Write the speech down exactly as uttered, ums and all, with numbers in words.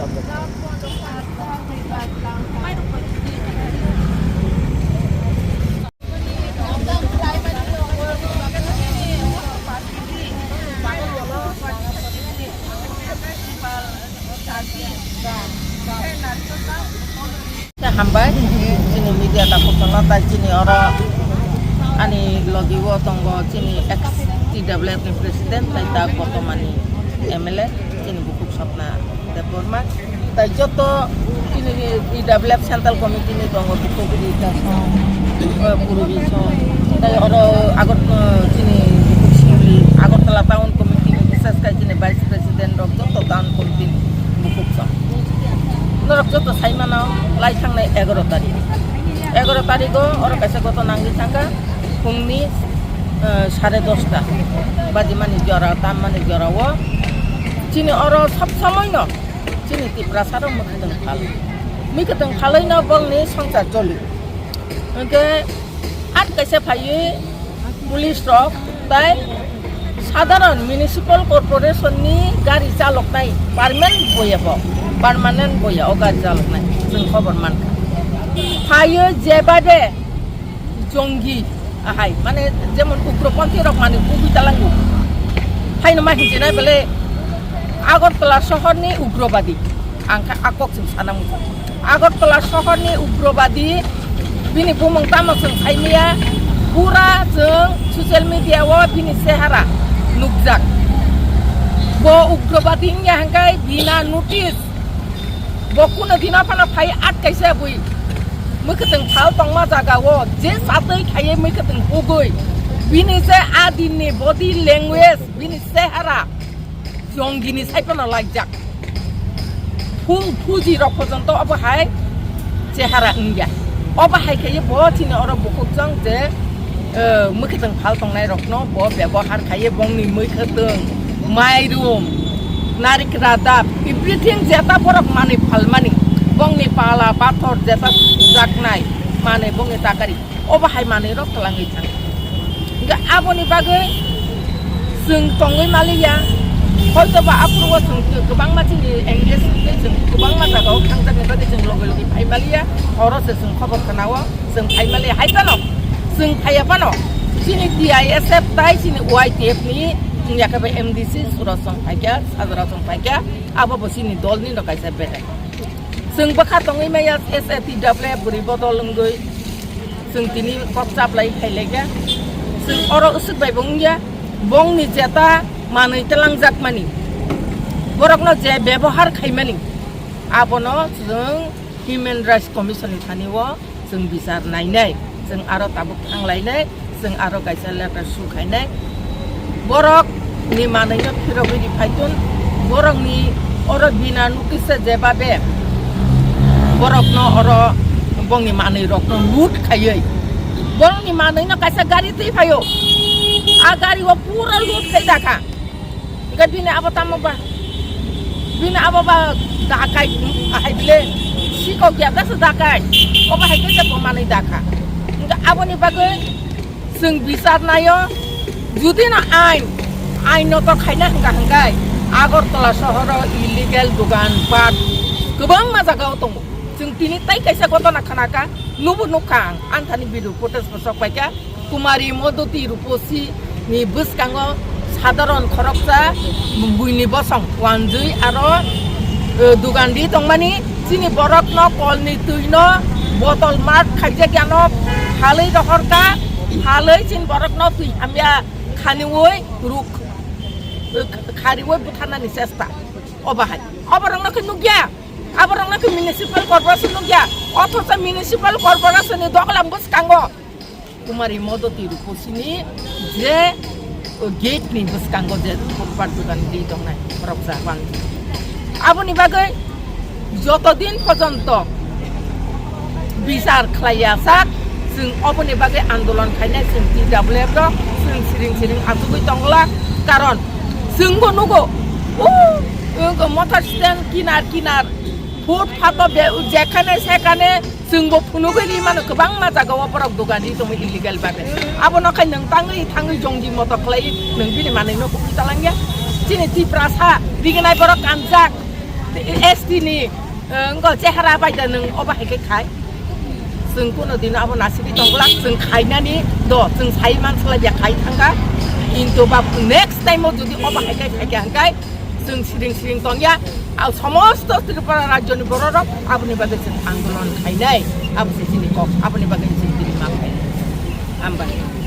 Hambai, chini media takhuk tono tai chini oro ani logi o tongo chini ex T W F ni president tai ta bortomani M L A chini bukhuk Swapna Debbarma. Tai joto chini T W F Central Committee ni tongo bukhuk rita song, eh, purbi song. Tai oro agot, eh, chini bukhuk songli Agartala Town Committee ni, bises khai chini Vice President rok joto Town Committee ni bukhuk song. Norok joto sai mano lai thangnai egaroh tarik. Egaroh tarik o oro kaisa goto nangwi thangkha phungni, eh, sare dosta bajimani jora, tammani jora o. Chini oro sob somoi no chini Tiprasa rok mwkhwtwng phal. Mwkhwtwng phalwi no bongni songsar choli. Hwnkhe at kaisa phaiwi police rok tai sadharon municipal corporation ni gari chaloknai permanent boya bo, permanent boya o gari chaloknai chwng khobor mankha. Phaiwi jebade jongi, ahai, mane, jemon ugroponthi rok mane kubui talango. Haino ma hinjinai bele Agartala sohor ni ugrobadi. Ang kha a kok chwng sana muchung. Agartala sohor ni ugrobadi bini bumung tamo chwng saimaya, pura chwng social media o bini chehara nukjak. Bo ugrobadi wngya hwnkhe bina notice. Bo kuno dino phano phai at kaisa bui. Mwkhwtwng phal tongma jaga o je satwi khaiwi mwkhwtwng hugwi. Bini je a dinni body language, bini chehara jongini sai phano laijak. Full fuji rok porjonto obo hai chehara wngya. Obo hai khaiwi bo chini oro bukhuk chwng je, eh, mwkhwtwng phal tongnai rokno bo bebohar khaiwi bongni mwkhwtwng, mairum, narik radap, everything jeta borok manwi phalmani, bongni pala, pathor jeta jaknai manwi bongni takari, obo hai manwi rok twlangwi thang. Hingke aboni bagwi chwng tongwi maliya, hoito ba aphuru o chwng kwbangma chini engage wngwi chwng kwbangma jagao thangjakni bagwi chwng logi logi phai maliya, oro se chwng khobor khwnao. Chwng phai maliya hai phano, chwng phaiya phano, chini T I S F tai chini Y T F ni wngya khe bai M D C suro chwng phaikha, sajra chwng phaikha, abo bo chini dol ni no kaisa bedai. Chwng bwkha tongwi maya S A T W bwrwi bodol wngwi, chwng tini kok chaplai khailai kha. Chwng oro usuk bai bo wngya, bongni jeta manwi twlangjak mani, borokno je bebohar khaimani, abono chwng Human Rights Commission ni thani o chwng bichar nainai, chwng aro tabuk thanglainai, chwng aro kaisa letter su khainai. Borok ni manwi no phirogwi ri phaitun, borok ni oro bina notice se jeba be borok no oro bongni manwi rok no loot khaiwi, borok ni manwi no kaisa gari twi phaio, a gari o pura loot khai dakha. Hingke bini abo tamo ba? Bini abo ba dakai, ahai bile sikok ya dasa dakai. Obo hai khe bo manwi dakha. Hingke aboni bagwi chwng bichar naio. Judi no ain, ain no to khaina hingka hingkai Agartala sohoro illegal dogan pat kwbangma jagao tongo. Chwng tini tai kaisa gotona khanaka, nubo nukha ang, anthani video footage bo sok paikha. Kumari Modoti Ruposi ni bwskango sadharon khoroksa buini bosong wanjwi aro, eh, dugan ri tongmani, chini borokno kolni twino botol mat khaijak yano phalwi rohorkha, phalwi chini borokno twi hamya khaniwi ruk, eh, khariwi butharnani chesta. Obo hai. Oborokno khe nukya. Aborokno khe municipal corporation nukya. Othocho municipal corporation ni doglam bwskango Kumari Modoti Ruposini je gate ni bwskango je footpath dogan ri tongnai borok ja bang. Aboni bagwi joto din porjonto bichar khlaiya sak, chwng oboni bagwi andolon khainai chwng T W F rok, chwng siring siring achugwi tongla, karon chwngbo nugo, o, o, motor stand kinar kinar, footpath o be-, jekhane sekhane chwngbo phunugwi ri mano, kwbangma jagao borok dogan ri tongo illegal babe. Abono khai nwng tangwi thangwi jongji moto khlai nwng bini manwino kubui talangya. Chini Tiprasa riginai borok kanjak. S T ni, eh, wngkha chehara bai da nwng obo hai khe khai. Chwng kuno dino abo nasiri tongla, chwng khainani do, chwng sai man sala ya khai thangkha. Kintu ba next time o jodi obo hai khe khai khe hangkai, chwng siring siring tongya. Au somosto Tripura rajyoni bororok aboni bagwi chwng andolon khainai. Abo se chini kok, aboni bagwi chwng tini ma khai. Hambai.